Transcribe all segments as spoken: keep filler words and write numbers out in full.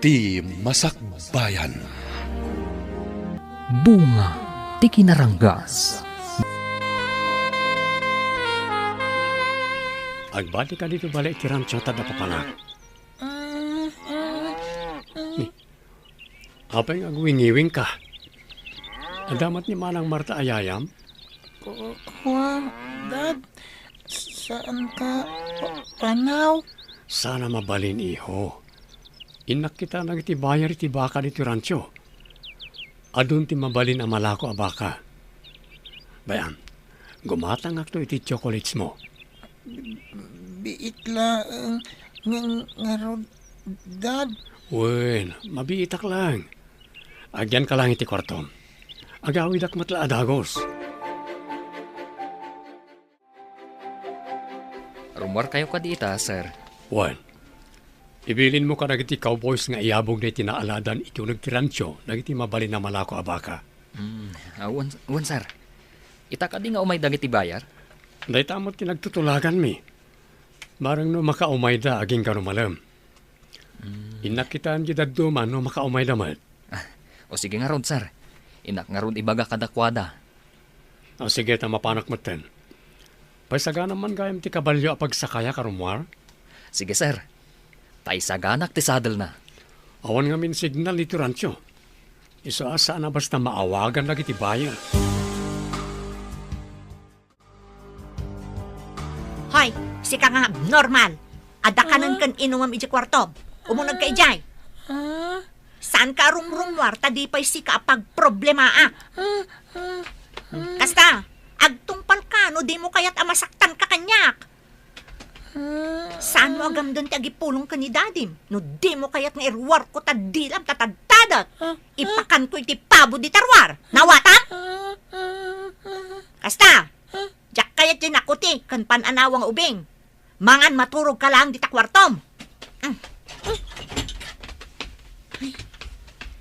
Ti Masakbayan. Bunga ti kinaranggas. Agbalik ka dito balik ti rancho ta dapapanak. Ni, apay nga agwingiwing ka? Adda met ni Manang Marta a yayam? Ku-, kua, Dad, saan ka pa-, panaw? Sana mabalin, iho. Innak kita dagiti bayar iti baka ditoy rancho. Adun ti mabalin a malako a baka. Bay-am, gumatangakto iti chocolates mo. Biit laeng nga, ngarud, Dad. Wen, mabiitak lang. Agyanka lang iti kuartom. Agawidak met la a dagus. Rummuarkayo kadi ita, sir. Wen, ibilinmo kadagiti cowboys nga iyabogda iti naaladan iti uneg ti rancho dagiti mabalin a malako a baka. Mm, ah, wen, wen, sir. Ita kadi nga umay dagiti bayar? Dayta met ti nagtutulaganmi. Bareng no makaumayda agingga no malem. Mm. Innak kitaen ti dadduma no makaumayda met. Ah, o sige ngarud, sir. Innak ngarud ibaga kadakuada. O sige, ta mapanak metten. Paisaganam man gayam ti kabalio a pagsakayak a rummuar? Sige, sir. Paisaganak ti sadelna. Awan ngamin signal ditoy rancho. Isu a saan a basta maawagan dagiti bayar. Hoy, sika nga abnormal! Adda kanen ken inumem idiay kuartom. Umunegka idiay. Ah? Saanka a rumrummuar ta di pay sika a pagproblemaak. Kasta, agtungpalka no dimo kayat a masaktanka kaniak. Saanmo a gamden ti agipulong ken ni Dadim no dimo kayat nga iruarko ta dilam ta tadtadak. Ipakanko iti pabo dita ruar. Nawatam? Kasta, diak kayat ti nakuti ken pan-anawa nga ubing. Mangan maturogka laeng dita kuartom. Mm. Ay,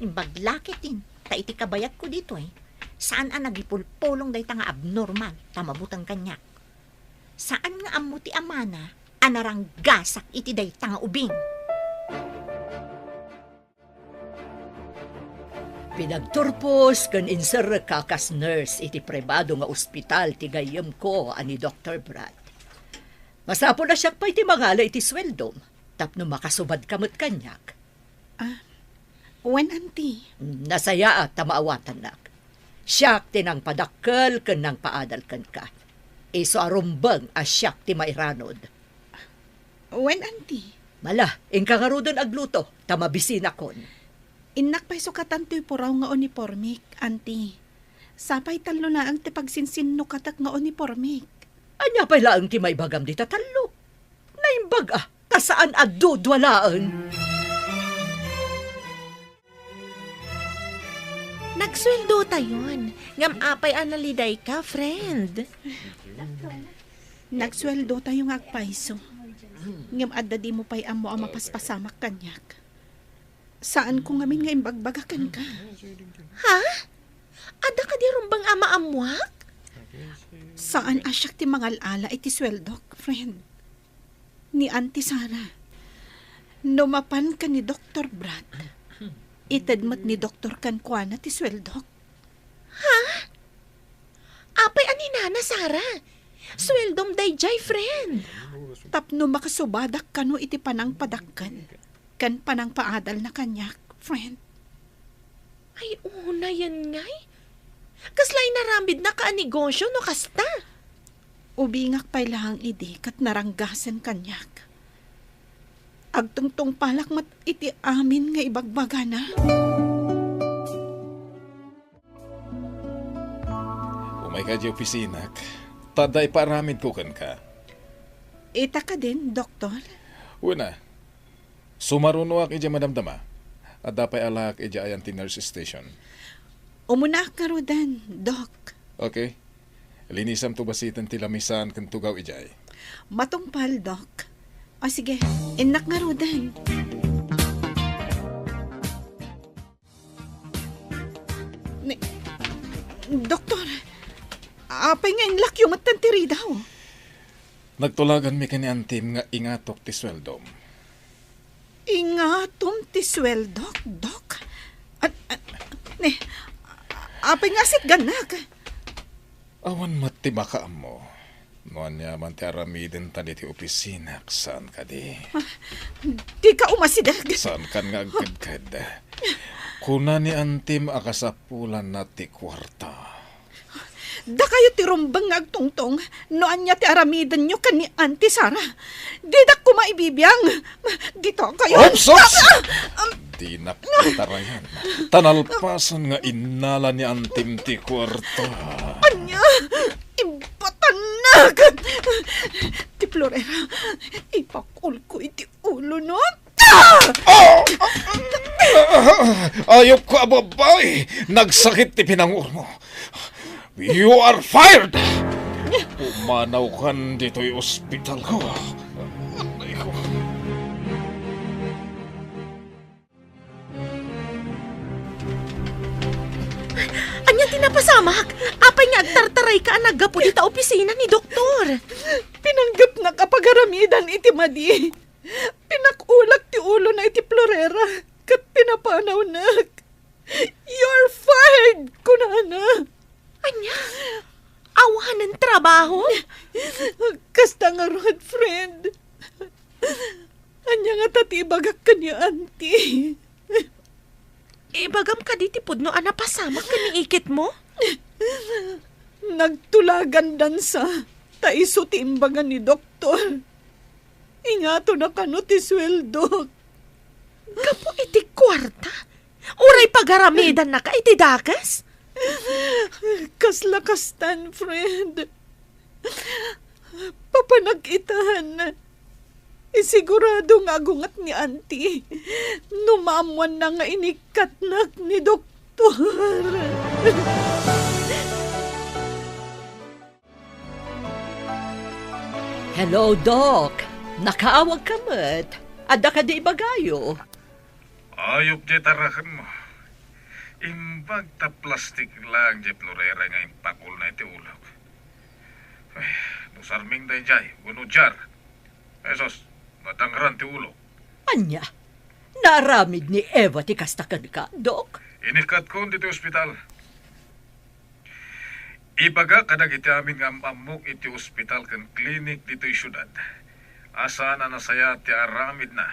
imbag la ketdin, ta iti kabayagko ditoy, saan a nagipulpulong dayta nga abnormal ta mabuteng kaniak. Saan nga ammo ti amana a naranggasak iti dayta nga ubing. Pinagturpos ken inserrekka kas nurse iti pribado nga ospital ti gayyemko a ni Doktor Brad. Masapul a siak pay ti mangala iti sueldom tapno makasubadka met kaniak. Ah, wen, Auntie. Mm, nasayaat ta maawatannak. Siak ti nangpadakkel ken nangpaadal kenka. Isu a rumbeng a siak ti mairanod. Wen, Auntie. Mala, inka ngaruden agluto, ta mabisinakon. Innak pay sukatan toy puraw nga unipormik, Auntie. Sapay tallo laeng ti pagsinsinnukatek nga unipormik. Ania pay laeng ti maibagam dita tallo? Naimbag a, ta saan a dudua laeng. Nagsueldotayon. Ngem apay a nalidayka, friend? Nagsueldotayo nga agpayso. Ngem adda dimo pay ammo a mapaspasamak kaniak. Saanko ngamin nga imbagbaga kenka. Ha? Adda kadi rumbeng a maammoak? Saan a siak ti mangal-ala iti sueldok, friend. Ni Auntie Sara, no mapan ken ni Doktor Brad, ited met ni Doktor kenkuana ti sueldok. Ha? Apay a ni Nana Sara? Sueldom daydiay, friend. Tapno makasubadak kano iti panangpadakkel ken panangpaadalna kaniak, friend. Ay, unayen ngay? Kasla inaramidnak a negosyo no kasta? Ubingak pay laeng idi ket naranggasen kaniak. Agtungtungpalak met iti amin nga ibagbagana. Umayka idiay opisinak, ta adda ipaaramidko kenka. Ita kadin, Doktor? Wen a, sumarunoak idiay madamdama. Adda pay alaak idiay ayan ti nurse station. Umunaak ngaruden, Doc. Okay. Linisamto basiten ti lamisan ken tugaw idiay. Matungpal, Doc. O sige, innak ngaruden. Ni, Doktor, apay nga inlakyo metten ti ridaw? Nagtulaganmi ken ni Antim nga ingatok ti sueldom. Ingatom ti sueldok, Dok? An-, an-, ne, apay nga sitgannak? Awan met ti makaammo no ania man ti aramidenta ditoy opisina, saan kadi? Ah, dika umasideg. Saankan nga agkedked? Kuna ni Antim a kasapulanna ti kuarta. Dakayo ti rumbeng nga agtungtong no ania ti aramidenyo ken ni Auntie Sara. Didak koma ibibiang. Dita kayo. Om, sus! Ah! Um, Dinak katarayan. Ta nalpasan nga innala ni Antim ti kuarta. Ania? Ibatannak! Ti florera, ipakulko iti ulo, no? Ah! Ayupko a babai! Nagsakit ti pinangurmo. You are fired! Pumanawkan ditoy ospitalko. Anay ko. Ania ti napasamak? Apay nga agtartarayka a naggapu dita opisina ni doktor? Pinanggepnak a pagaramidan iti madi. Pinakulak ti ulona iti florera ket pinapanawnak. You're fired, kunana. Ania? Awanen trabaho? Kasta ngarud, friend. Ania ngata ti ibagak ken ni Auntie? Ibagam kadi ti pudno a napasamak ken ni ikitmo? Nagtulagan dansa ta isu ti imbaga ni doktor. Ingatona kano ti sueldok. Gapu iti kuarta? Uray pagaramidannaka iti dakes? Kasla kastan, friend. Papanak itan. Isigurado nga agunget ni Auntie no maammoanna nga inikkatnak ni doktor. Hello, Doc. Nakaawagka met. Adda kadi ibagayo? Ayup ti tarakenmo. Imbag ta plastik laeng ti florera nga impakulna iti ulok. Ay, no sarming daydiay, wenno jar. Jesus, madangran ti ulok. Ania? Naaramid ni Eva ti kasta kenka, Doc? Inikkatkon ditoy ospital. Ibaga kadagiti amin nga am-ammok iti ospital ken klinik ditoy siudad a saan a nasayaat ti aramidna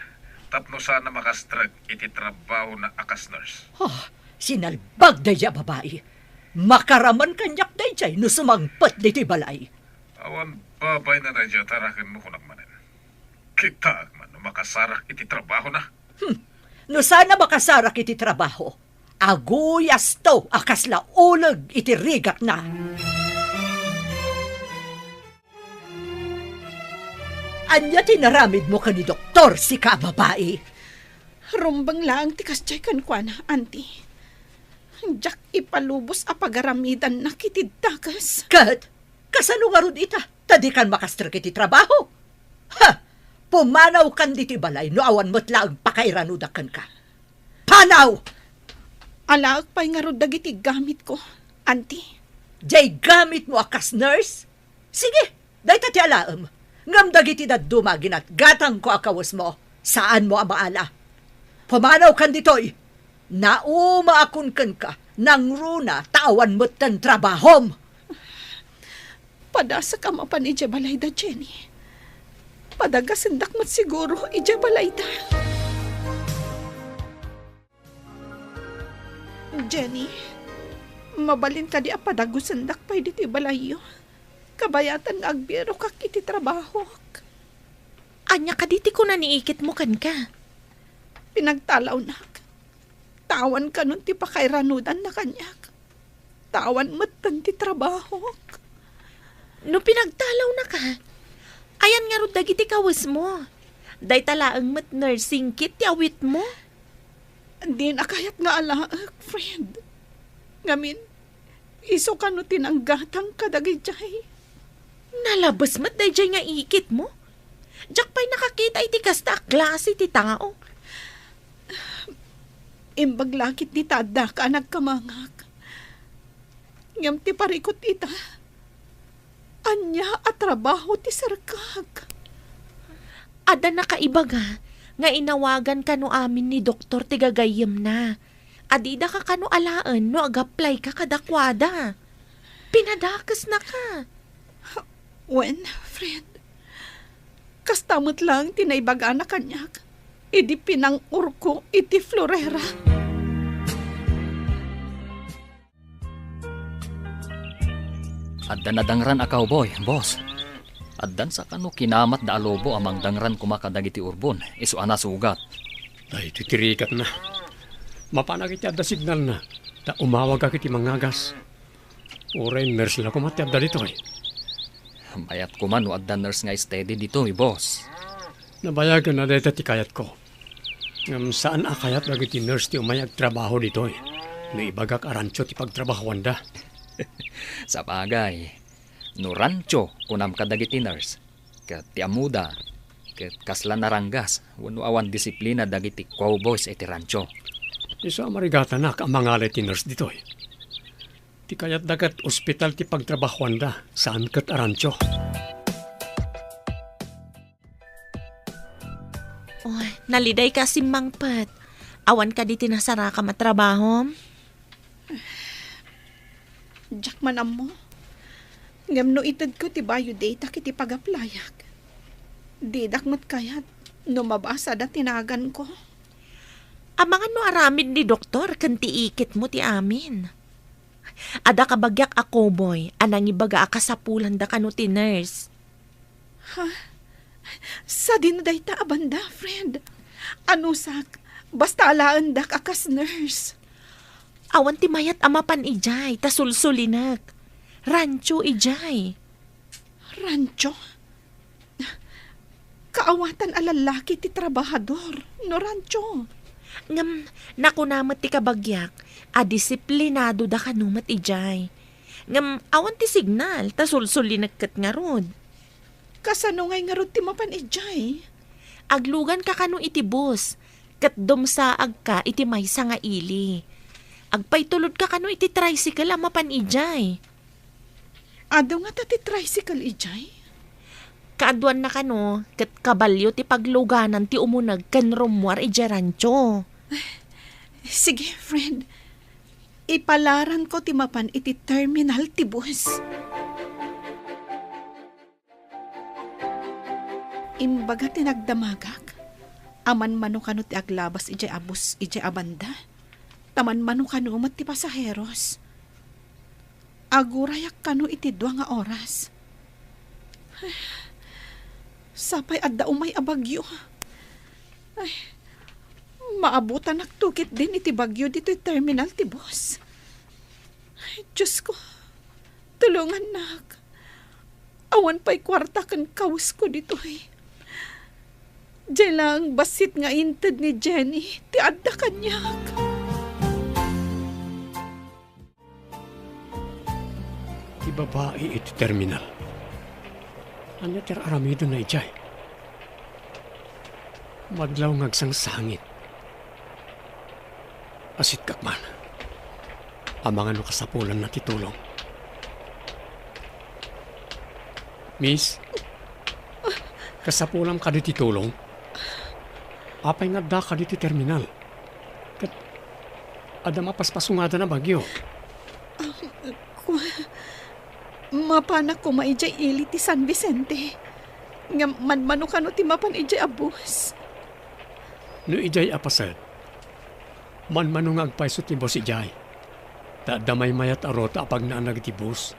tapno saan a makastrek iti trabahona a kas nurse. Ah, sinalbag daydiay a babai. Makaraman kaniak daydiay no sumangpet ditoy balay. Awan babayna daydiay a tarakenmo, kunak manen. Kitaek man no makasarak iti trabahona. Hmm. No saan a makasarak iti trabaho, aguyasto a kasla uleg iti rigatna. Ania ti naramidmo ken ni doktor, sika a babai? Rumbeng laeng ti kasdiay kenkuana, Auntie. Diak ipalubos a pagaramidannak iti dakes. Ket kasano ngarud ita? Ta dikan makastrek iti trabaho. Ha! Pumanawkan ditoy balay no awan met laeng pakairanudak kenka. Panaw! Alaek pay ngarud dagiti gamitko, Auntie. Diay gamitmo a kas nurse? Sige, dayta ti alaem. Ngem dagiti dadduma a ginatgatangko a kawesmo, saanmo a maala. Pumanawkan ditoy. Naumaakon kenka, nangruna ta awan metten trabahom. Padasek a mapan idiay balayda, Jenny. Padagasendak met siguro idiay balayda. Jenny, mabalin kadi a padagusendak pay ditoy balayyo? Kabayatan nga agbirokak iti trabahok. Ania kadi ti kuna ni ikitmo kenka? Pinagtalawnak. Ta awan kanon ti pakairanudanna kaniak. Ta awan metten ti trabahok. No pinagtalawnaka, ayan ngarud dagiti kawesmo? Dayta laeng met nursing kit ti awitmo? Dina kayat nga alaek, friend. Ngamin, isu kano ti nanggatang kadagijay? Nalabes met dayjay nga ikitmo? Diak pay nakakita iti kasta a klase ti tao. Imbag la ketdi ta addaka a nagkamangak. Ngem ti parikut ita, ania a trabaho ti serkak? Adda nakaibaga nga inawagan kano amin ni doktor ti gagayyemna. A didaka kano alaen no agaplayka kadakuada. Pinadakesnaka. Wen, Fred, kasta met laeng ti naibagana kaniak idi pinang-orko iti florera. Adda nadangran a cowboy, boss. Addan sa kano kinamatda a lobo a mangdangran koma kadagiti urbon, isu a nasugat. Daytoy ti rikatna. Mapanak iti adda signalna, ta umawagak iti mangagas. Uray nurse la koma ti adda ditoy. Mayat koma no adda nurse nga steady ditoy, boss. Nabayagen a dayta ti kayatko. Ngem saan a kayat dagiti nurse ti umay agtrabaho ditoy no ibagak a rancho ti pagtrabahoanda. Sabagay, no rancho, kunam kadagiti nurse, ket ti ammoda, ket kasla naranggas wenno awan disiplina dagiti cowboys iti rancho. Isu a marigatanak a mangala iti nurse ditoy. Ti kayatda ket ospital ti pagtrabahoanda, saan ket a rancho. Oy, nalidayka a simmangpet. Awan kadi ti nasarakam a trabahom? Diak man ammo. Ngem no itedko ti bayo dayta iti pagaplayak, didak met kayat no mabasada ti naganko. Amangan no aramid ni doktor ken ti iketmo ti amin. Adda kabagiak a cowboy a nangibaga a kasapulanda kano ti nurse. Ha? Sadino dayta a banda, Fred? Anusak, basta alaendak a kas nurse. Awan ti mayat a mapan idiay ta sulsulinek. Rancho idiay. Rancho? Kaawatan a lallaki ti trabahador no rancho. Ngem nakuna met ti kabagiak a disiplinado da kano met idiay. Ngem awan ti signal ta sulsulinek ket ngarud. Kasano ngay ngarud ti mapan idiay? Agluganka kano iti bus ket dumsaagka iti maysa nga ili. Agpaytulodka kano iti tricycle a mapan idiay. Adu ngata ti tricycle idiay? Kaaduanna kano ket kabalio ti pagluganan ti umuneg ken rummuar idiay rancho. Sige, friend. Ipalaranko ti mapan iti terminal ti bus. Imbaga ti nagdamagak, a manmano kano ti aglabas idiay a bus idiay a banda, ta manmano kano met ti pasaheros. Agurayak kano iti dua nga oras. Sapay adda umay a bagyo. Ay, maabutanakto ketdin iti bagyo ditoy terminal ti bus. Ay, Diosko, tulongannak. Awan pay kuarta ken kawesko ditoy. Diay laeng bassit nga inted ni Jenny ti adda kaniak. Ti babai iti terminal. Ania ti ar-aramidenna idiay? Madlaw nga agsangsangit. Asitkak man. Amangan no kasapulanna ti tulong. Miss, kasapulam kadi ti tulong? Apay nga adda kadi ti terminal? Ket adda mapaspasungadan a bagyo. Ku-, mapanak koma idiay ili ti San Vicente. Ngem manmano kano ti mapan idiay a bus? No idiay a paset, manmano nga agpayso ti bus idiay. Ta adda maymayat a ruta a pagnaanag iti bus.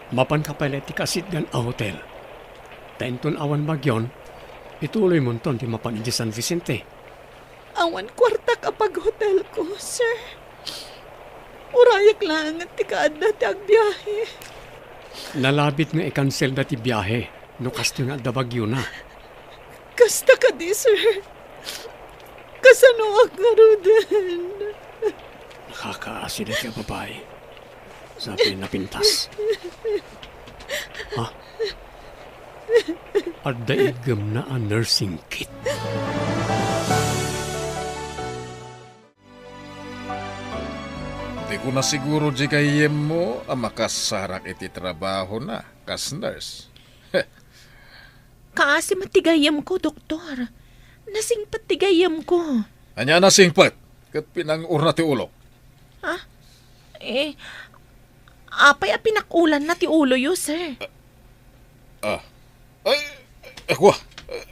Mapanka pay la iti kaasitgan a hotel. Ta inton awan bagyon, ituloymonton ti mapan idiay San Vicente. Awan kuartak a paghotelko, sir. Urayak laeng ti kaadda ti agbiahe. Nalabit nga ikanselda ti biahe no kastoy nga adda bagyona. Kasta kadi, sir. Kasanoak ngaruden? Nakakaasi daytoy a babai. Sa napintas. Ha? Adda iggemna a nursing kit. Di ko na siguro di gayyemmo a makasarak iti trabahona kas nurse. Kaasi met ti gayyemko, doktor. Nasingpet ti gayyemko. Ania a nasingpet? Ket pinang-orna ti ulok. Ha? Eh, apay a pinak-ulanna ti uloyo, sir? Ah. Ay, eh, kua.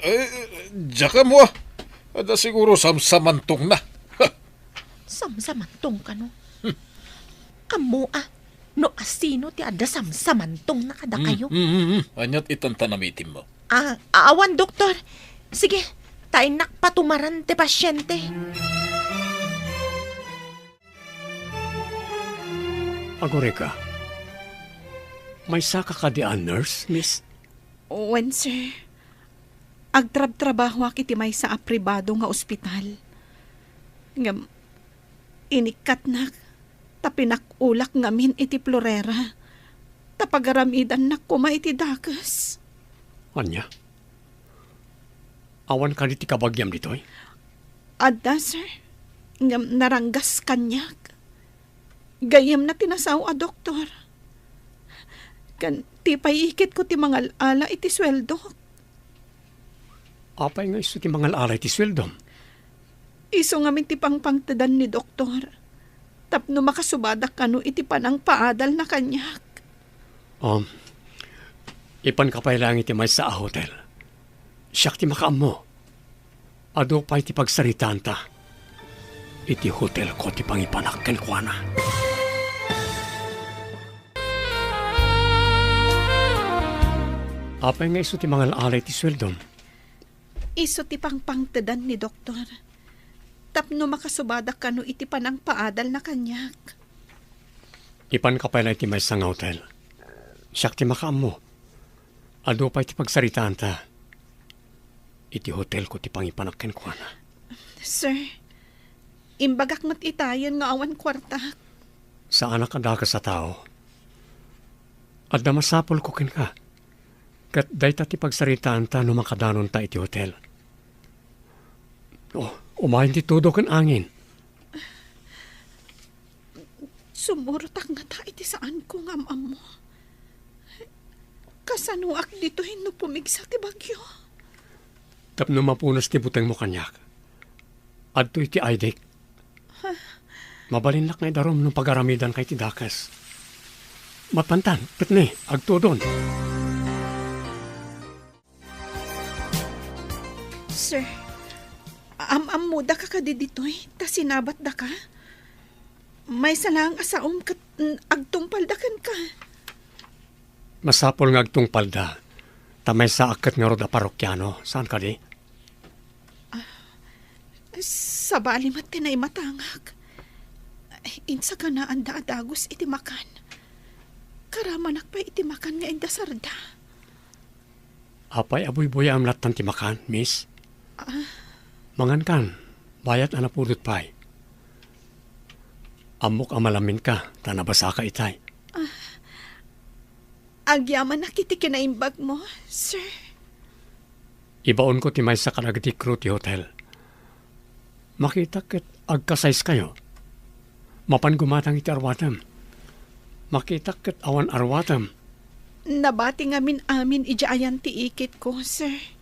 Eh, diak ammo, ah. Adda siguro samsamantongna. Samsamantong kano? Hmm. Ammo, ah, no asino ti adda samsamantongna kadakayo? Hmm, hmm, hmm, hmm. Aniat itan ta namitimmo? Ah, awan, doktor. Sige, ta innak patumaran ti pasyente. Agurika, maysaka kadi a nurse, miss? Wen, sir. Agtrabtrabahoak iti maysa a pribado nga ospital. Ngem, inikkatnak ta pinak-olak ngamin iti Florera, ta pagaramidannak koma iti dakes. Ania? Awan kadi ti kabagiam ditoy? Adda, sir. Ngem naranggas kaniak. Gayyemna ti nasao a doktor. Ken ti pay ikitko ti mangal-ala iti sueldok. Apay nga isu ti mangal-ala iti sueldom? Isu ngamin ti pangpangtedan ni doktor tapno makasubadak kano iti panangpaadalna kaniak. Um, ipanka pay laeng iti maysa a hotel. Siak ti makaammo. Adu pay ti pagsaritaanta. Iti hotelko ti pangipanak kenkuana. Apay nga isu ti mangal-ala iti sueldom? Isu ti pangpangtedan ni doktor tapno makasubadak kano iti panangpaadalna kaniak. Ipanka pay la iti maysa nga hotel. Siak ti makaammo. Adu pay ti pagsaritaanta. Iti hotelko ti pangipanak kenkuana. Sir, imbagak met itayen nga awan kuartak. Saanak a dakes a tao. Adda masapulko kenka. Ket dayta ti pagsaritaanta no makadanonta iti hotel. Oh, umayen ti tudo ken angin. Sumurotak ngata iti saanko nga am-ammo. Kasanoak ditoy no pumigsa ti bagyo? Tapno mapunas ti butengmo kaniak. Adtoy ti aydek. Mabalinnak nga idarum no pagaramidanka iti dakes. Mapantan, ket ne, agtudon. Sir, am-ammodaka kadi ditoy ta sinabatdaka? Maysa laeng a saom ket, mm, agtungpalda kenka. Masapul nga agtungpalda, ta maysaak ket ngarud a parokiano, saan kadi? Ah, sabali met ti naimatangak. Insaganaanda a dagus iti makan. Karamanak pay iti makan nga indasarda. Apay a buybuyaem lattan ti makan, miss? Ah. Mangankan, bayat a napudot pay. Ammok a malaminka, ta nabasaka itay. Ah. Agyamanak iti kinaimbagmo, sir. Ibaonko ti maysa kadagiti crew ti hotel. Makitak ket agkasayskayo. Mapan gumatang iti arwatem. Makitak ket awan arwatem. Nabati ngamin amin idiay ayan ti ikitko, sir.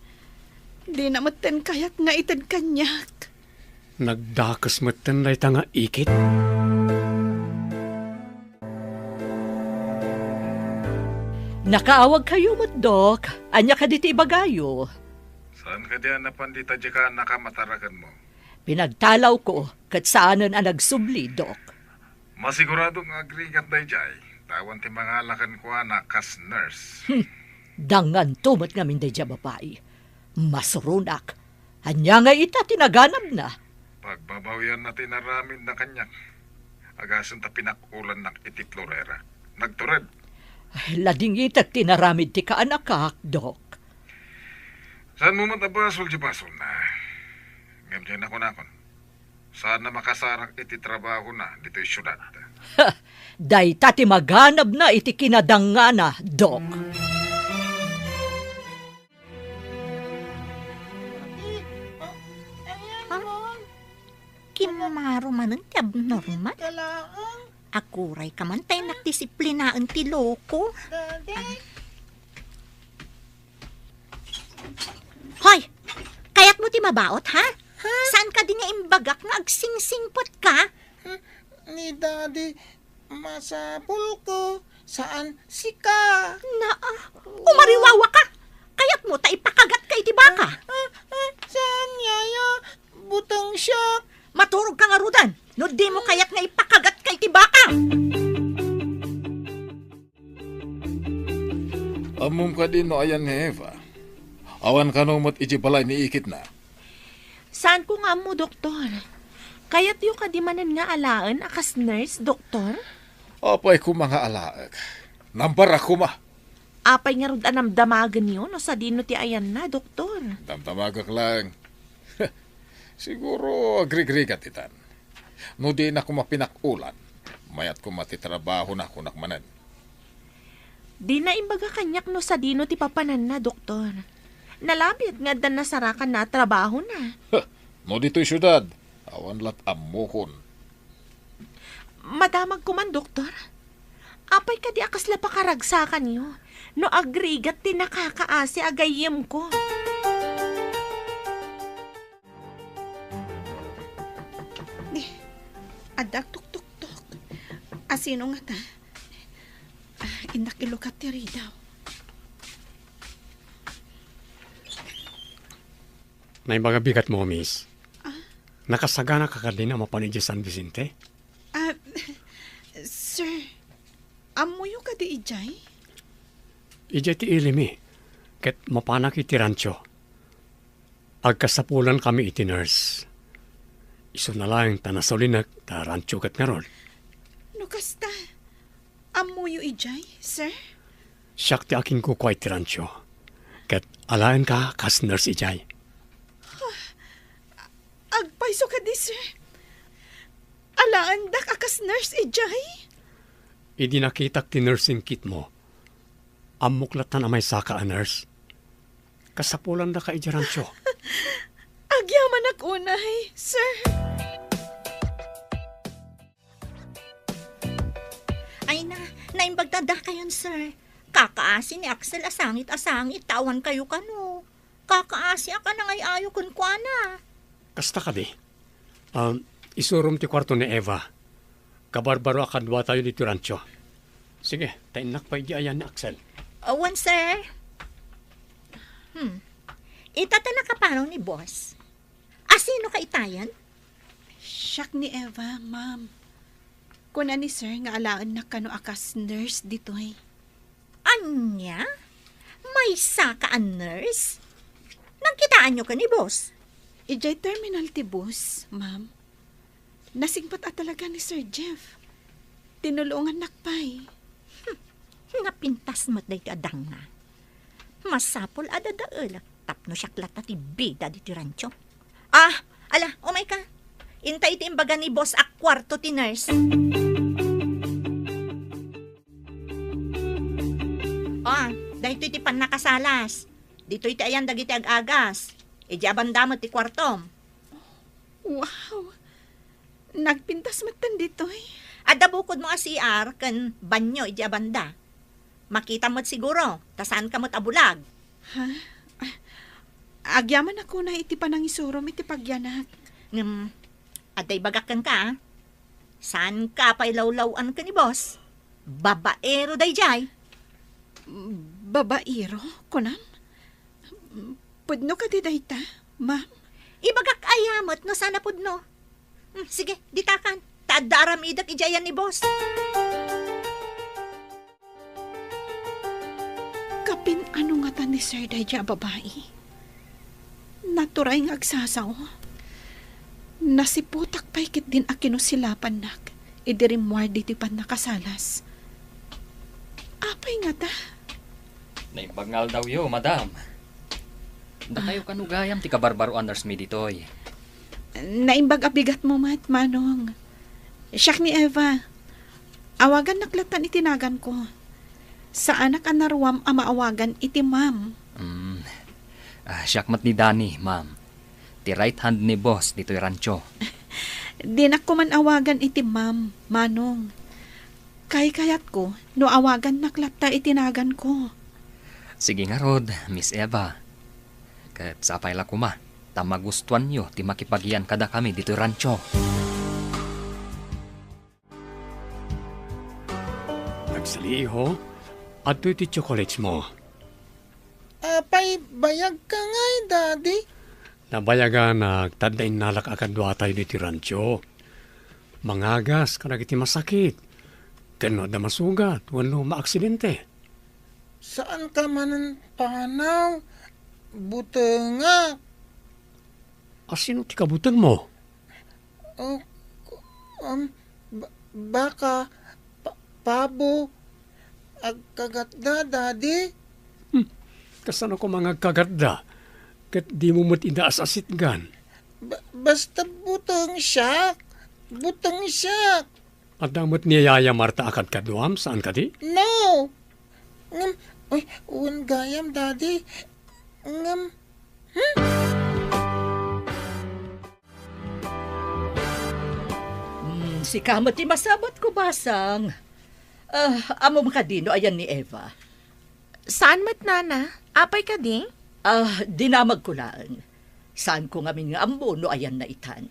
Dina metten kayat nga ited kaniak. Nagdakes metten dayta nga ikit. Nakaawagkayo met, Dok. Ania kadi ti ibagayo? Saan kadi a napan dita diay kaanakam a tarakenmo? Pinagtalawko, ket saanen a nagsubli, Dok. Masigurado nga agrigat daydiay, ta awan ti mangala kenkuana kas nurse. Hmm. Danganto met ngamin daydiay a babai. Masuronak. Ania ngay ita ti naganabna? Pagbabawianna ti inaramidna kaniak. Agasem ta pinak-ulannak iti Florera. Nagtured. Ay, ladingitek ti inaramid ti kaanakak, Dok. Saanmo met a basol ti basolna. Ngem diay nakunakon. Saan a makasarak iti trabahona ditoy siudad. Ha! Dayta ti maganabna iti kinadangngana, Dok. Ha? Kimmaro manen ti abnormal? Akuray ka man ta innak disiplinaen ti loko. Hoy! Kayatmo ti mabaut, ha? Ha? Saan kadi nga imbagak nga agsingsingpet ka? Hmm, ni Daddy, masapul ko, saan sika. Naa, umariwawa ka! Kayatmo ta ipakagat ka iti baka? Ah, ah, saan, Yaya? Buteng siak. Maturog ka ngaruden, no dimo kayat nga ipakagat ka iti baka! Ammom kadi no ayan ni Eva? Awan kano met iti balay ni iketna. Saan ko nga ammo, Doktor. Kayatyo kadi manen nga alaen a kas nurse, Doktor? Apay koma nga alaek. Nambarak koma. Apay ngarud a namdamagenyo no sadino ti ayanna, Doktor? Damdamagek laeng. Siguro agrigrigat itan. No dina koma pinak-ulan, mayat koma ti trabahona, kunak manen. Dina imbaga kaniak no sadino ti papananna, Doktor. Nalabit nga adda nasarakanna a trabahona. Huh, no ditoy siudad, awan lat ammokon. Madamag koman, Doktor. Apay kadi a kasla pakaragsakanyo no agrigat ti nakakaasi a gayyemko? Di, adda agtuktoktok. Asino ngata? Ah, innak ilukat ti ridaw. Naimbag a bigatmo, miss. Ah? Nakasagana ka kadin a mapan idiay San Vicente? Ah, sir, ammoyo kadi idiay? Idiay ti ilimi, ket mapanak iti rancho. Agkasapulankami iti nurse. Isuna laeng ta nasulinek ta rancho ket ngarud. No kasta, ammoyo idiay, sir? Siak ti akinkukua iti rancho. Ket alaenka kas nurse idiay. Agpayso kadi, sir? Alaendak a kas nurse idiay? Idi nakitak ti nursing kitmo, ammok lattan a maysaka a nurse. Kasapulandaka idiay rancho. Agyamanak unay, sir. Ay na, naimbag ta dakayon, sir. Kakaasi ni Axel a sangit a sangit, ta awan kayo kano. Kakaasiak a nangay-ayo kenkuana. Kasta kadi? Um, isurom ti kuarto ni Eva. Kabarbaro a kaduatayo ditoy rancho. Sige, ta innak pay di ayan ni Axel. Awan, sir. Hmm. Ita ta nakapanaw ni boss. Asino ka itayen? Siak ni Eva, ma'am. Kuna ni sir nga alaennak kano a kas nurse ditoy. Ania? Maysaka a nurse? Nagkitaanyo ken ni boss? Idiay terminal ti bus, ma'am. Nasingpet a talaga ni Sir Jeff. Tinulongannak pay. Hmm. Napintas met daytoy a dangna. Masapul a dadaelek tapno siak latta ti bida ditoy rancho. Ah, ala, umay ka. Inta iti imbaga ni boss a kuarto ti nurse. Ah, daytoy ti pannakasalas. Ditoy ti ayan dagiti ag-agas. Idiay a banda met ti kuartom. Wow! Nagpintas metten ditoy. Adda bukodmo a C R ken banyo idiay a banda. Makitam met siguro, ta saanka met a bulag. Ha? Ah, agyamanak unay iti panangisurom iti pagyanak. Ngem, adda ibagak kenka, ah. Saanka pay lawlaw-an ken ni boss. Babaero daydiay. Babaero, kunam? Pudno kadi dayta, ma'am? Ibagak aya met no saan a pudno. Hmm, sige, ditakan. Ta adda aramidek idiay ayan ni boss. Kapin-ano ngata ni Sir daydiay a babai? Naturay nga agsasao. Nasiputak pay ketdin a kinusilapannak idi rimmuar ditoy pannakasalas. Apay ngata? Naimbag nga aldawyo, madam. Dakayo kano gayam ti kabarbaroan a nurse mi ditoy. Naimbag a bigatmo met, Manong. Siak ni Eva. Awagannak lattan iti naganko. Saanak a naruam a maawagan iti ma'am. Mm. Ah, siak met ni Danny, ma'am. Ti right hand ni boss ditoy rancho. Dinak koman awagan iti ma'am, Manong. Kaykayatko no awagannak latta iti naganko. Sige ngarud, Miss Eva. Ket sapay la koma. Ta magustuanyo ti makipagian kadakami ditoy rancho. Agsaliho, adtoy ti chocolate mo. Apay, bayagka ngay, Daddy? Nabayaganak, ta adda innalak a kaduatayo ditoy rancho. Mangagas kadagiti masakit, ken no adda masugat wenno maaksidente. Saanka manen panaw? Butengak. Asino ti kabutengmo? Oh, um, ba-, baka, pa-, pabo, agkagatda, Daddy. Hmm, kasano koma nga agkagatda? Ket dimo met ida as-asitgan? Ba-, basta buteng siak. Buteng siak. Adda met ni Yaya Marta a kadkaduam, saan kadi? No! Ngem, uy, wen gayam, Daddy. Ngem, hmm? Hmm, sika met ti masabot ko, Basang. Ah, ammom kadi no ayan ni Eva? Saan met, Nana? Apay kadi? Ah, dinamagko laeng. Saanko ngamin nga ammo no ayanna itan.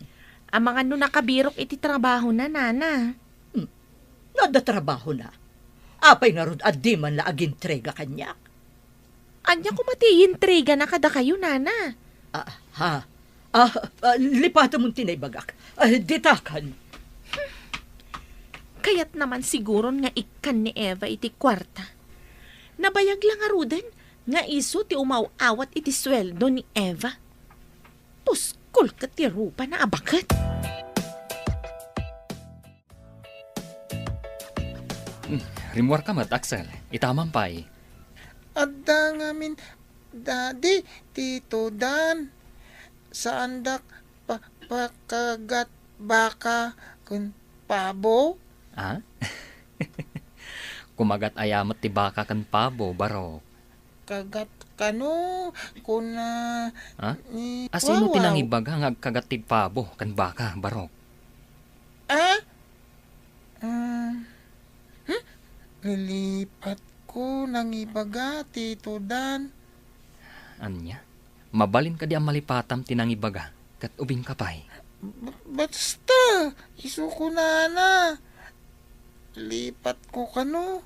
Amangan no nakabirok iti trabahona, Nana. Hmm. No adda trabahona, apay ngarud a di man la agintrega kaniak? Ania koma ti intrigana kadakayo, Nana? Ah, ha? Ah, ah, lipatem ti naibagak. Ah, ditakan. Kayatna man siguron nga ikkan ni Eva iti kuarta. Nabayag la ngaruden nga isu ti umaw-awat iti sueldo ni Eva. Puskol ket ti rupana a baket. Hmm, rimmuarka met, Axel. Itaman pay. Adda ngamin, Daddy, Tito Dan. Saandak pa-, pakagat baka ken pabo? Ah? Kumagat aya met ti baka ken pabo, Barok? Kagat kano, kuna ni... Ah? Asino ti nangibaga nga agkagat ti pabo ken baka, Barok? Ah? Ah, hmm? Lilipatko nangibaga, Tito Dan. Ania? Mabalin kadi a malipatam ti nangibaga, ket ubingka pay? B-, basta, isu kunana. Lipatko kano,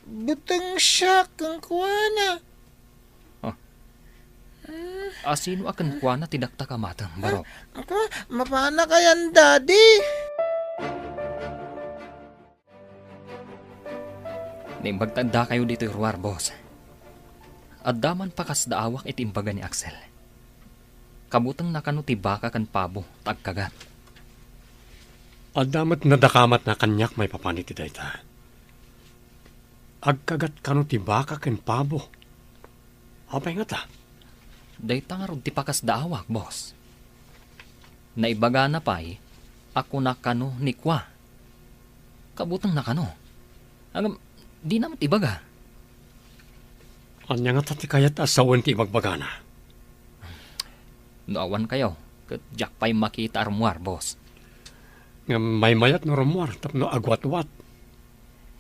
buteng siak kenkuana. Oh. Hmm. Asino a kenkuana ti dakta kamatem, Barok? Ako, mapana kayan, Daddy. Naimbag ta addakayo ditoy ruar, boss. Adda man pakasdaawak iti imbaga ni Axel. Kabutengna kano ti baka ken pabo ta agkagat. Adda met nadakamatna kaniak maipapan iti dayta. Agkagat kano ti baka ken pabo? Apay ngata? Dayta ngarud ti pakasdaawak, boss. Naibagana pay a kuna kano ni Kua. Kabutengna kano. Ngem, dina met ibaga. Ania ngata ti kayat a sawen ti ibagbagana? No awan kayo, ket diak pay makita a rummuar, boss. Ngem maymayat no rummuar tapno agwatwat.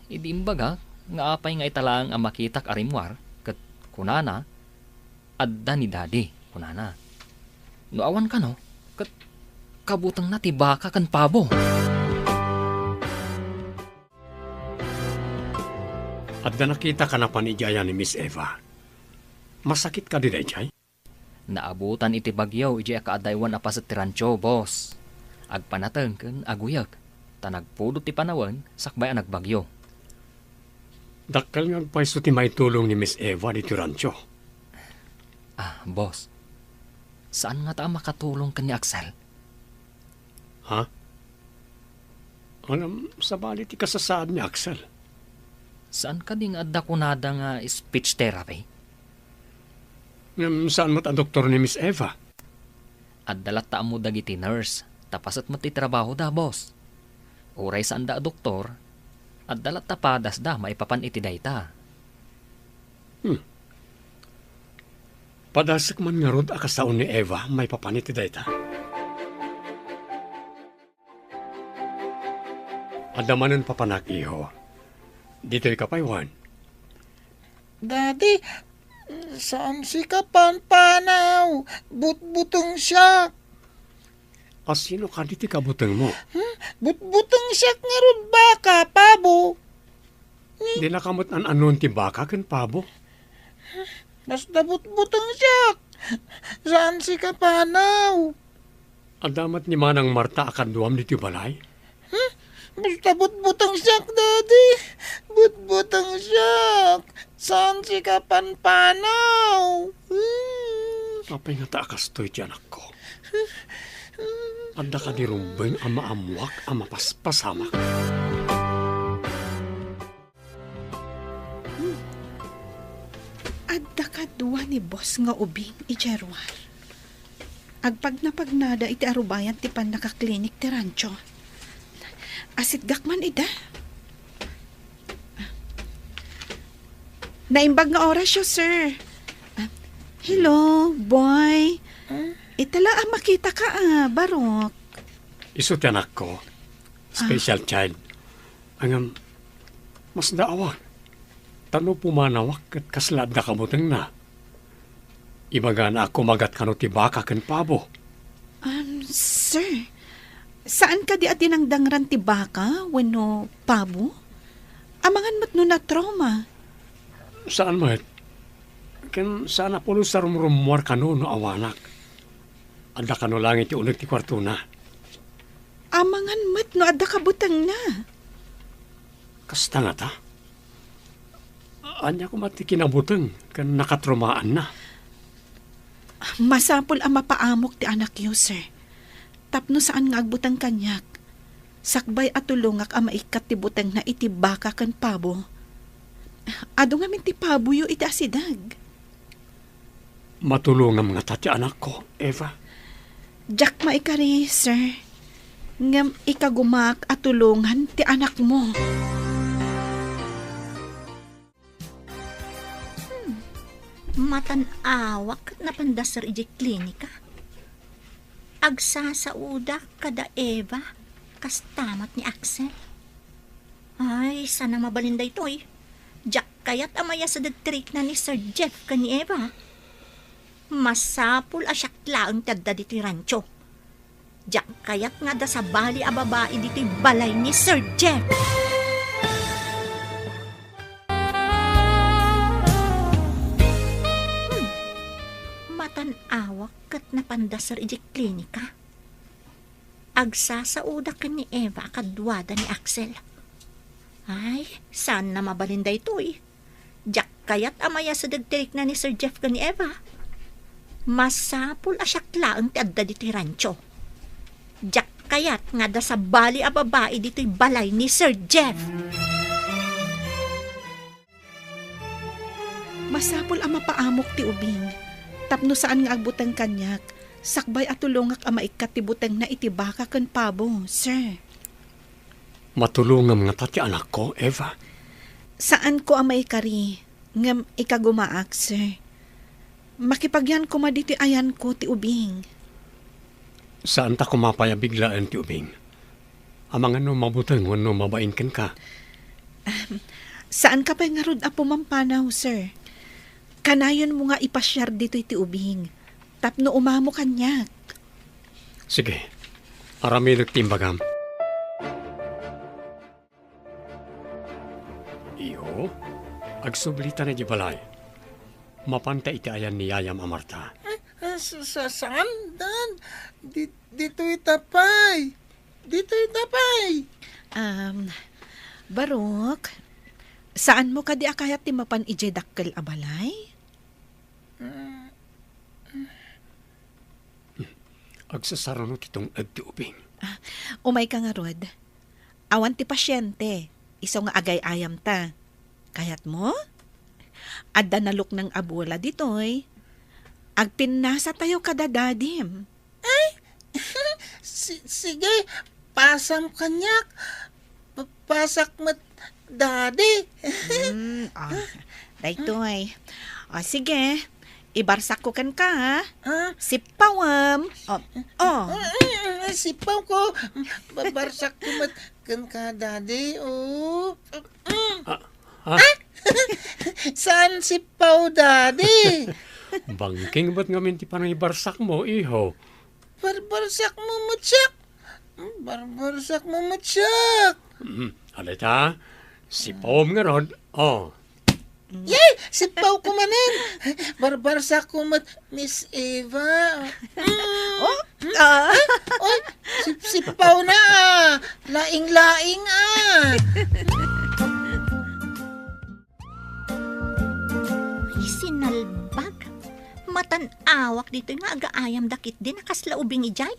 Idi imbagak nga apay nga ita laeng a makitak a rimmuar, ket kunana, "Adda ni Daddy," kunana. No awan kano, ket kabutengna ti baka ken pabo. Adda nakita ka napan idiay a ni Miss Eva. Masakit kadi daydiay? Naabutan iti bagyo idiay a kaadaywan a paset ti rancho, boss. Agpanateng ken aguyek, ta nagpudot ti panawen sakbay a nagbagyo. Dakkel nga agpayso ti maitulong ni Miss Eva ditoy rancho. Ah, boss. Saan ngata a makatulong ken ni Axel? Ha? Ngem, sabali ti kasasaad ni Axel. Saan kadi nga adda kunada nga speech therapy? Ngem, saan met a doktor ni Miss Eva? Adda latta ammo dagiti nurse, ta paset met ti trabahoda, boss. Uray saanda a doktor, adda latta padasda maipapan iti dayta. Hmm. Padasek man ngarud a kasao ni Eva maipapan iti dayta. Adda manen papanak, iho. Ditoy ka pay, Juan. Daddy, Saan sika panpanaw. Butbuteng siak. Asino kadi ti kabutengmo? Hmm? Butbuteng siak ngarud baka, pabo. Ni- Dinaka met an-anon ti baka ken pabo? Basta butbuteng siak. Saan sika panaw. Adda met ni Manang Marta a kaduam ditoy balay? Hmm? Basta butbuteng siak, Daddy. Butbuteng siak. Saan sika panpanaw. Hmm. Apay ngata a kastoy ti anakko? Adda kadi rumbeng a maammoak a mapaspasamak? Hmm. Adda kadua ni boss nga ubing idiay ruar. Agpagnapagnada iti arubayan ti pannakaklinik ti rancho. Asitgak man ida. Naimbag nga orasyo, sir. Ah, hello, boy. Ita la a makitaka, ah, Barok. Isu ti anakko. Special child. Ngem, masdaawak. Ta no pumanawak ket kasla adda kabutengna. Ibagana a kumagat kano ti baka ken pabo. Um, sir, saan kadi a dinangdangran ti baka wenno pabo? Amangan met no natrauma. Saan met. Ken saan a pulos a rumrummuar kano no awanak. Adda kano laeng iti uneg ti kuartona. Amangan met no adda kabutengna. Kasta ngata? Ania koma ti kinabuteng ken nakatraumaanna? Masapul a mapaamok ti anakyo, sir. Tapno saan nga agbuteng kaniak, sakbay a tulongak a maikkat ti butengna iti baka ken pabo. Adu ngamin ti paboyo iti asideg. Matulongam ngata ti anakko, Eva? Diak maikari, sir. Ngem ikagumaak a tulongan ti anakmo. Hmm. Matan-awak ket napanda, sir, idiay klinika. Agsasaoda kada Eva, kasta met ni Axel. Ay, saan a mabalin daytoy. Diak kayat a mayasideg ti rikna ni Sir Jeff ken ni Eva. Masapul a siak laeng ti adda ditoy rancho. Diak kayat nga adda sabali a babai ditoy balay ni Sir Jeff. Hmm. Matan-awak ket napanda, sir, idiay klinika. Agsasaoda ken ni Eva a kaduada ni Axel. Ay, saan a mabalin daytoy. Diak kayat a mayasideg ti rikna ni Sir Jeff ken ni Eva. Masapul a siak laeng ti adda ditoy rancho. Diak kayat nga adda sabali a babai ditoy balay ni Sir Jeff. Masapul a mapaamok ti ubing, tapno saan nga agbuteng kaniak, sakbay a tulongak a maikkat ti butengna iti baka ken pabo, sir. Matulongam ngata ti anakko, Eva? Saanko a maikari, ngem ikagumaak, sir. Makipagyan koma ditoy ayanko ti ubing. Saanta koma pay a biglaen ti ubing. Amangan no mabuteng wenno mabain kenka. Ahem. Saanka pay ngarud a pumampanaw, sir. Kanayonmo nga ipasiar ditoy ti ubing tapno umamo kaniak. Sige. Aramidek ti imbagam. Iyo, agsublita na di balay. Mapanta iti ayan ni yayam a Marta. Eh, eh, sa-, sa-, saan, Dan? Di-, ditoy ta pay. Ditoy ta pay. Um, Barok, saanmo kadi a kayat ti mapan idiay dakkel a balay? Mm. Agsasaruno ti tunged ti ubing. Ah, umayka ngarud. Awan ti pasiente, isu nga agay-ayamta. Kayatmo? Adda nalukneng a bola ditoy. Agpinnasatayo kada dadim. Ay, si-, sige, pasam kaniak. Pa-, pasak met, Daddy. Hmm, ah, daytoy. Ah, sige, ibarsakko kenka, ha? Ah. Sippawem. Oh, oh. Ah, ah, ah, sippaw ko. Babarsak ko met kenka, Daddy, oh. Mm. Ah, ha? Saan sippaw, Daddy? Bangking met ngamin ti panangibarsakmo, iho. Barbarsakmo met siak. Barbarsakmo met siak. Mm, alita, sippawem ngarud. Oh. Yay! Sippawko manen. Barbarsakko met, Miss Eva. Mm. Oh, ah. Oy, sip-, sippaw na, ah. Laing-laing, ah. Ay, sinalbag. Matan-awak ditoy nga agaayam dakit din a kasla ubing idiay.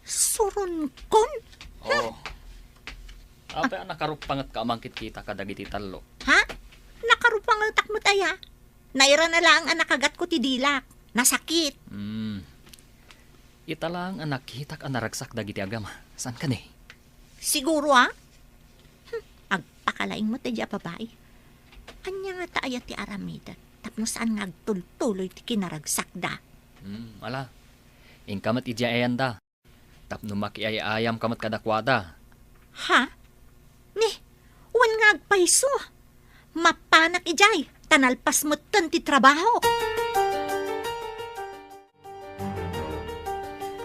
Suronkon? Oh. Apay a nakarupangetka a mangkitkita kadagiti tallo? Ha? Nakarupangetak met aya? Nairana laeng a nakagatko ti dilak. Nasakit. Hmm. Ita laeng a nakitak a naragsak dagiti agama. Saan kadi? Siguro, ah? Hmm, agpakalaing met daydi a babai. Ania ngata aya ti aramidek tapno saan nga agtultuloy ti kinaragsakda? Hmm, ala. Inka met idiay ayanda. Tapno makiay-ayamka met kadakuada. Ha? Ni, wen nga agpayso. Mapanak idiay, ta nalpas metten ti trabaho.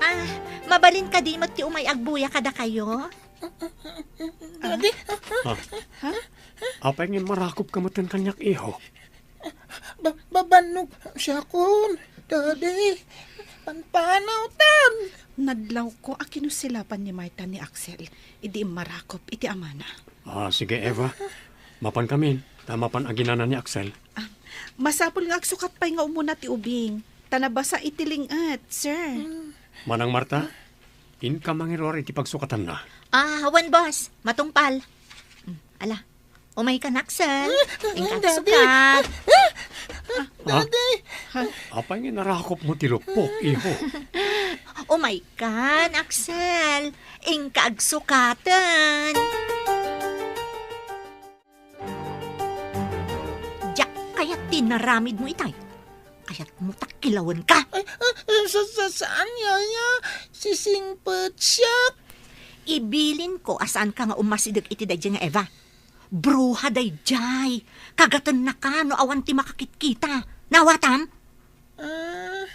Ah, mabalin kadi met ti umay agbuya kadakayo? Daddy? Ah. Ha? Apay nga marakopka metten kaniak, iho? Ba-, babannog siakon, Daddy. Panpanawtan. Nadlawko a kinusilapan ni Marta ni Axel idi immarakop iti amana. Ah, sige, Eva. Mapankamin, ta mapan aginana ni Axel. Ah, masapul nga agsukat pay nga umuna ti ubing, ta nabasa iti ling-et, sir. Manang Marta, inka mangiruar iti pagsukatanna. Ah, wen, boss. Matungpal. Mm, ala. Umaykan, Axel. Inka agsukat. Ah? Daddy! Apay nga narakopmo ti luppok, iho? Umaykan, Axel. Inka agsukaten. Diak kayat ti naramidmo itay. Kayatmo ta kilawenka? Ay, ah, ah, sa-, sa-, saan, Yaya? Sisingpet siak. Ibilinko a saanka nga umasideg iti daydiay nga Eva. Bruha daydiay. Kagatennaka no awan ti makakitkita. Nawatam? Ah.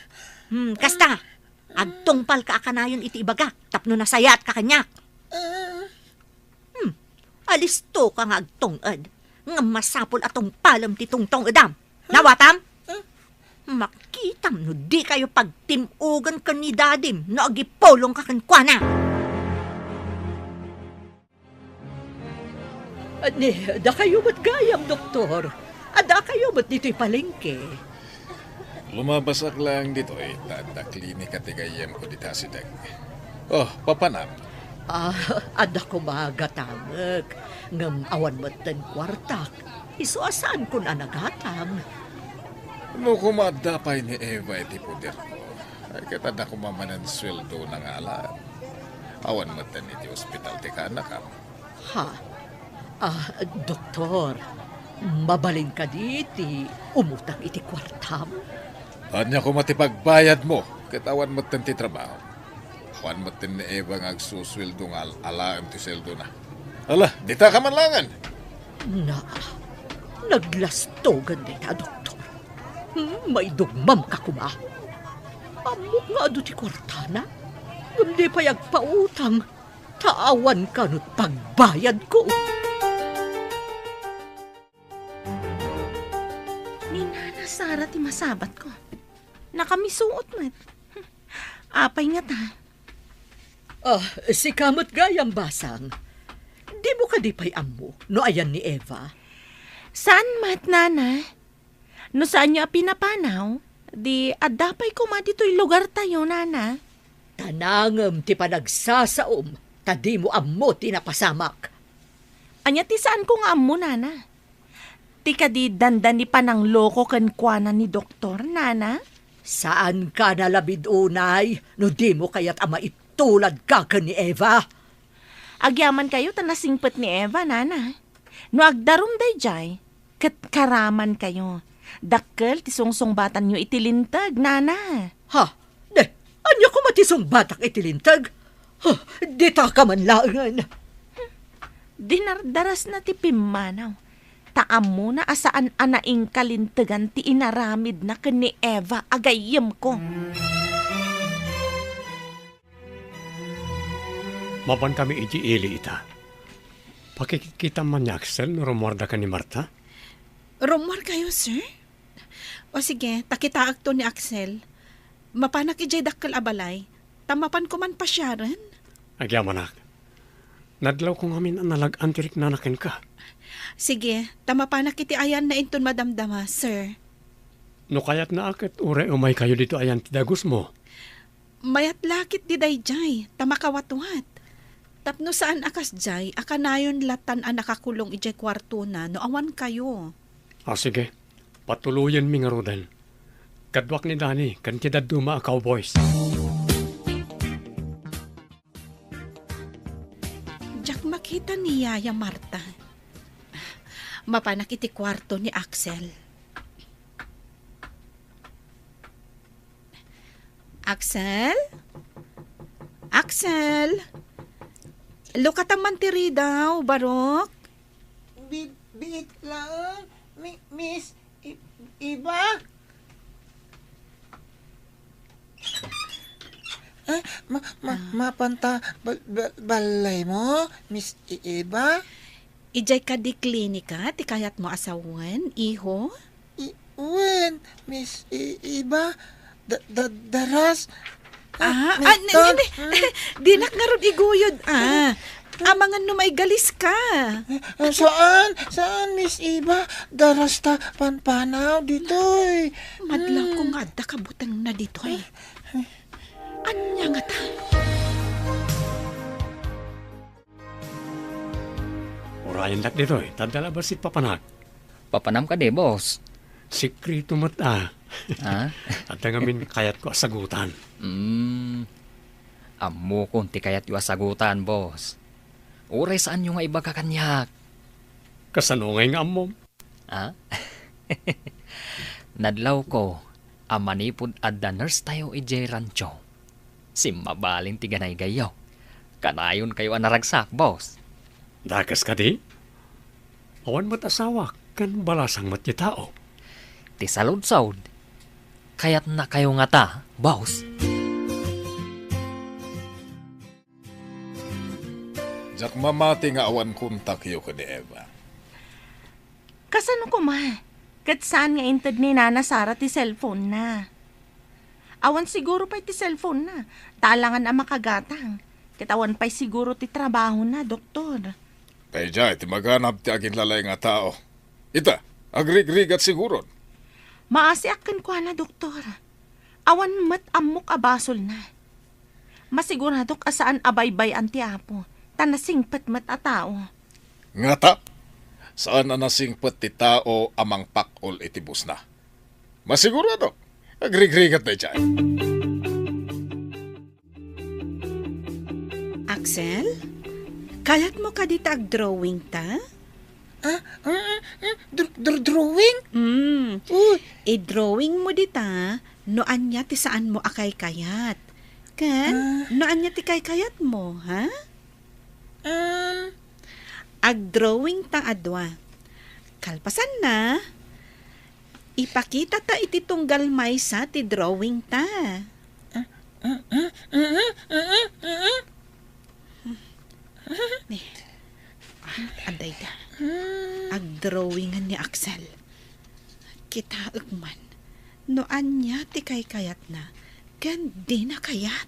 Hmm, kasta. Agtungpalka a kanayon iti ibagak tapno nasayaatka kaniak. Ah. Hmm. Alistoka nga agtunged, ngem masapul a tungpalem ti tungtungedam. Nawatam? Makitam no dikayo pagtim-ogen ken ni Dadim no agipulongka kenkuana. Ni, dakayo met gayam, Doktor. Addakayo met ditoy palengke. Lumabasak laeng ditoy, ta adda klinika ti gayyemko dita asideg. Oh, papanam? Ah, adda koma gatamek, ngem awan metten kuartak. Isu a saankon a nagatang. No koma adda pay ni Eva iti poderko, ay ket adda koma manen sueldona nga alaem. Awan metten iti ospital ti kaanakam. Ha? Ah, Doktor, mabalin kadi ti umutang iti kuartam? Ania koma ti pagbayadmo ket awan metten ti trabaho? Awan metten ni Eva nga agsusueldo nga al-alaem ti sueldona. Ala, ditaka man laengen! Na, naglastogan dayta, Doktor. Hmm, maidugmamka koma. Ammok nga adu ti kuartana, ngem di pay agpautang. Ta awan kano pagbayadko. Ni Nana Sara ti masabatko. Nakamisuot met. Apay ngata? Ah, sika met gayam, Basang. Dimo kadi pay ammo no ayan ni Eva? Saan met, Nana? No saanyo a pinapanaw, di adda pay koma ditoy lugartayo, Nana. Ta nangem ti panagsasaom, ta dimo ammo ti napasamak. Ania ti saanko nga ammo, Nana? Ti kadi dandani panangloko kenkuana ni Doktor, Nana? Saanka nalabid unay no dimo kayat a maituladka ken ni Eva? Agyamankayo ta nasingpet ni Eva, Nana. No agdarum daydiay, ket karamankayo. Dakkel ti sungsungbatanyo iti linteg, Nana. Ha? De, ania koma ti sungbatak iti linteg? Ha, ditaka man laengen. Dinardarasna ti pimmanaw. Ta ammona a saan a naingkalintegan ti inaramidna ken ni Eva a gayyemko. Mapankami iti ili ita. Pakikkitam man ni Axel no rummuarda ken ni Marta? Rummuarkayo, sir? O sige, ta kitaekto ni Axel. Mapanak idiay dakkel a balay, ta mapanko man pasiaren. Agyamanak. Nadlawko ngamin a nalag-an ti riknana kenka. Sige, ta mapanak iti ayanna inton madamdama, sir. No kayatna a ket uray umaykayo ditoy ayan ti dagusmo. Mayat la ket ti daydiay, ta makawatwat. Tapno saan a kasdiay, a kanayon latan a nakakulong idiay kuartona no awankayo. Ah, sige. Patuloyenmi ngaruden. Kaduak ni Danny ken ti dadduma a cowboys. Diak makita ni Yaya Marta. Mapanak iti kuarto ni Axel. Axel? Axel? Lukatan man ti ridaw, Barok? Bi-, biit laeng, Mi-, Miss I-, Eva? Ah, ma-, ma-, Ah. Mapanta bal-, bal-, balay mo, Miss I-, Eva? Idiay kadi klinika ti kayatmo a sawen, iho? I-, wen, Miss I-, Eva, da-, da-, daras. Ah, ah, ni-, ni-, ni-, dinak ngarud iguyod, ah. Amangan no maigalis ka. Ah, saan? Saan, Miss Eva? Daras ta panpanaw ditoy. Madlaw ko nga adda kabutengna ditoy. Ania ngata? Urayendak ditoy, ta adda la bassit papanak. Papanam kadi, boss? Sekreto met, ah. Ah? Adda ngamin kayatko a sagutan. Mm. Ammokon ti kayatyo a sagutan, boss. Uray saanyo nga ibaga kaniak. Kasano ngay nga ammom? Ah? Nadlawko a manipud adda nurse tayo idiay rancho, simmabalin ti ganaygayyo. Kanayonkayo a naragsak, boss. Dakes kadi? Awan met asawak ken balasang met ti tao. Ti saludsod, kayatnakayo ngata, boss? Diak mamati nga awan kontakyo ken ni Eva. Kasano koma? Ket saan nga inted ni Nana Sara ti cellphone-na? Awan siguro pay ti cellphone-na, ta alangan a makagatang. Ket awan pay siguro ti trabahona, Doktor. Daydiay ti maganab ti aginlalay nga tao. Ita, agrigrigat siguron. Maasiak kenkuana, Doktor. Awan met ammok a basolna. Masiguradok a saan a baybay-an ti Apo, ta nasingpet met a tao. Ngata, saan a nasingpet ti tao a mangpak-ol iti busna. Masiguradok, agrigrigat daydiay. Axel, kayatmo kadi ta agdrawing ta? Ah, ah, ah, dr-, dr-, drawing? Mm. Uy. I-drawing mo dita no ania ti saanmo a kaykayat. Ken, Ah. no ania ti kaykayatmo, ha? Um. Agdrawing ta a dua. Kalpasanna, ipakita ta iti tunggal maysa ti drawing ta. Ah, ah, ah, ah, ah, ah, ah. Ni, ah, adda ida. Agdrawingan ni Axel. Kitaek man no ania ti kaykayatna ken dina kayat.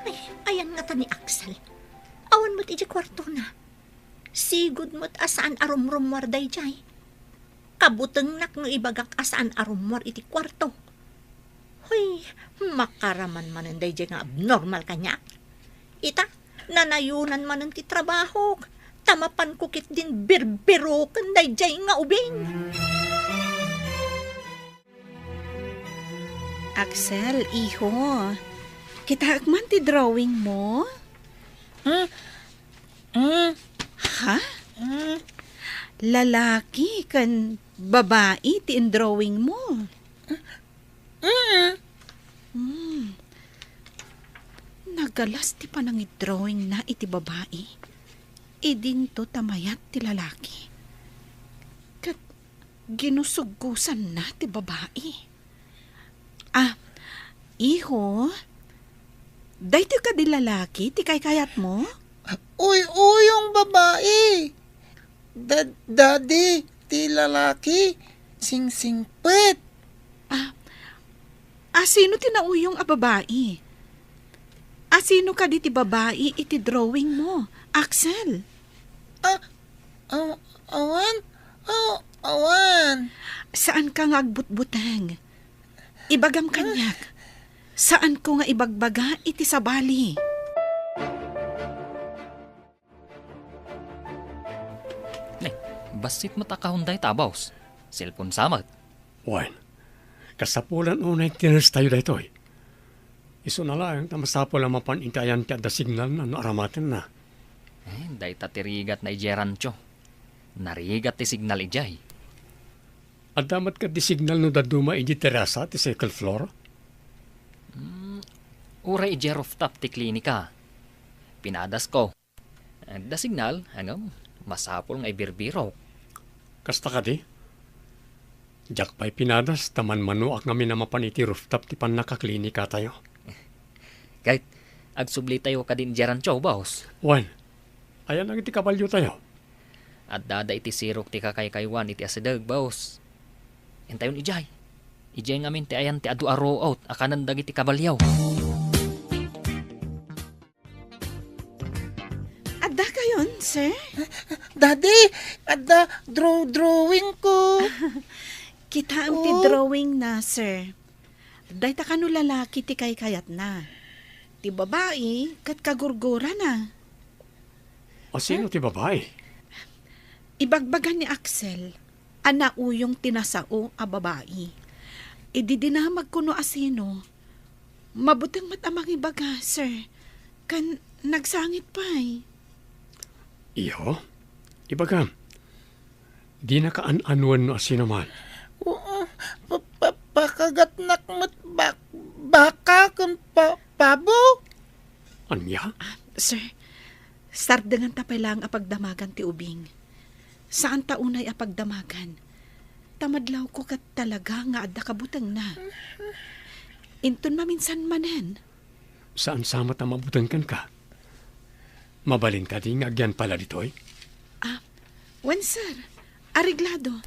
Ay, ayan ngata ni Axel. Awan met iti kuartona. Sigud met a saan a rumrummuar daydiay. Kabutengnak no ibagak a saan a rummuar iti kuarto. Hoy, makaraman manen daydiay nga abnormal kaniak. Ita, nanayonan manen ti trabahok, ta mapanko ketdin birbiroken daydiay nga ubing. Axel, iho, kitaek man ti drawing mo? Hmm? Hmm? Ha? Hmm? Lalaki ken babai ti indrawing mo? Hmm. Hmm. Nag Kalas ti panangidrawingna iti babai, idinto ta mayat ti lalaki. Ket ginusuggosanna ti babai. Ah, iho, daytoy kadi lalaki ti kaykayatmo? Uy-uyong babai. Da-, daddy, ti lalaki, singsingpet. Ah, asino ti nauyong a babai? Asino kadi ti babai iti drawing mo, Axel? Ah, aw-, awan? Aw-, awan. Saan ka nga agbutbuteng. Ibagam kaniak. Saan ko nga ibagbaga iti sabali. Eh, bassit met a kahon dayta, boss. Cellphone sa met. Wen, kasapulan unay tinestayo daytoy. Isuna laeng ta masapul a mapan iti ayan ti adda signalna no aramatenna. Eh, dayta ti rigatna idiay rancho. Narigat ti signal idiay. Adda met kadi signal no dadduma idiay terasa ti second floor? Hmm, uray idiay rooftop ti klinika. Pinadasko. Adda signal, ngem masapul nga ibirbirok. Kasta kadi? Diak pay pinadas ta manmanoak ngamin a mapan iti rooftop ti pannakaklinikatayo. Ket agsublitayo kadin idiay rancho, boss. Wen, ayannak iti kabaliotayo? Addada iti sirok ti kakaykaywan iti asideg, boss. Intayon idiay. Idiay ngamin ti ayan ti adu a root a kanen dagiti kabalio. Adda kayon, sir? Daddy, adda draw-, drawing ko. Kitaem ti Oh. drawing na, sir. Dayta kano lalaki ti kaykayatna. Ti babai ket kagurgurana. Asino ti babai? Ibagbaga ni Axel a nauyong ti nasao a babai. Idi dinamag kuno asino, mabuteng met a mangibaga, sir. Kan nagsangit pay. Iyo? Ibagam, dinaka an-anuen no asino man. Oo, pa-, pa-, pakagatnak met bak-, baka ken pa-, pabo. Ania? Ah, sir, sardenganta pay laeng a pagdamagan ti ubing. Saanta unay a pagdamagan. Ta madlawko ket talaga nga adda kabutengna. Inton maminsan manen. Saan sa met a mabuteng kenka? Mabalin kadi nga agyan pala ditoy? Ah, wen, sir. Areglado.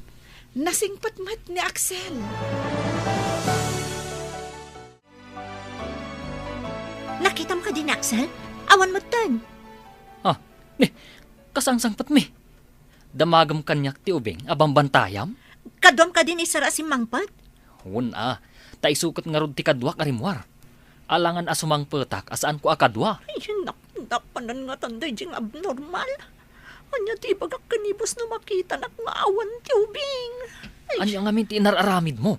Nasingpet met ni Axel. Nakitam kadi ni Axel? Awan metten. Ah, ni, kasangsangpetmi. Damagem kaniak ti ubing a bambantayam? Kaduam kadi ni Sir a simmangpet? Wen a, ta isu ket ngarud ti kaduak a rimmuar. Alangan a sumangpetak a saanko a kadua. Ay, nak-, napanan ngatan daydi nga abnormal. Ania ti ibagak ken ni boss no makitanak nga awan ti ubing? Ay. Ania ngamin ti inar-aramidmo?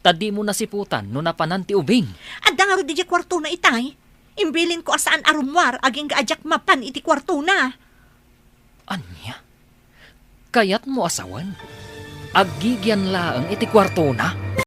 Ta dimo nasiputan no napanan ti ubing. Adda ngarud idiay kuartona itay. Imbilinko a saan a rummuar agingga a diak mapan iti kuartona. Ania? Kayatmo a sawen? Aggigian laeng iti kuartona?